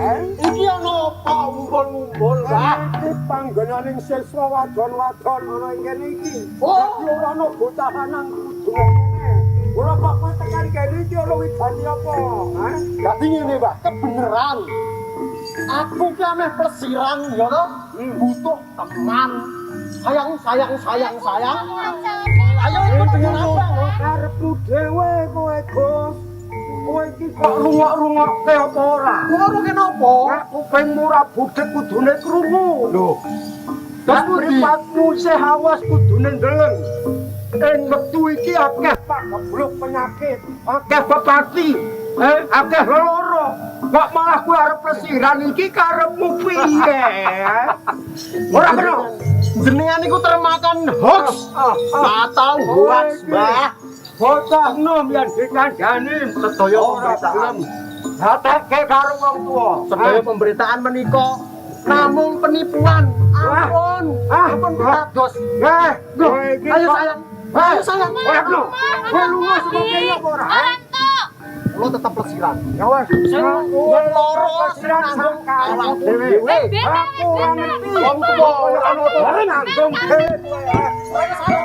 Eh? Iki ana apa ngumpul-ngumpul, Mbah? Iki panggonaning siswa wadon-wadon ana ing kene iki. Oh. Dadi ora ana bocah lanang kudu kene. Ora kok kowe tekan kene iki ana widani apa? Hah? Dadi ngene, Mbah, kebeneran. Aku ki ameh plesiran ya toh, butuh teman. Sayang, sayang, sayang, sayang. Ayo ikut dengan abang. Karepmu dhewe kowe, Gus. Kowe iki kok rungok-rungokke apa ora? Ngono ki napa? Nek kupingmu ora budhek kudune krungu. Lho. Terus Nek pundi? mripatmu isih awas kudune ndeleng. Ing wektu iki akeh pagebluk penyakit, akeh pepati, akeh leloro. Kok malah kowe arep plesiran iki karepmu piye? Ora kena. Jenengan niku termakan hoax atau hoax, Mbah. Bocah nom yen dikandhani Sedaya ora pemberitaan. gelem. Gatekke karo wong tuwa. Sedaya pemberitaan menika namung penipuan. Ampun, ampun pitados. Eh, kowe iki Ayo kok- sayang. Ayo sayang. Ora kena. Kowe lunga saka kene apa ora? Ora entuk. Kula tetep plesiran. Ya wes. Sing loro plesiran nanggung sak awakku dhewe. dhewe. Ben, Aku ora ngerti. Wong tuwa ora ono Ora nanggung dhewe kowe. Ayo sayang.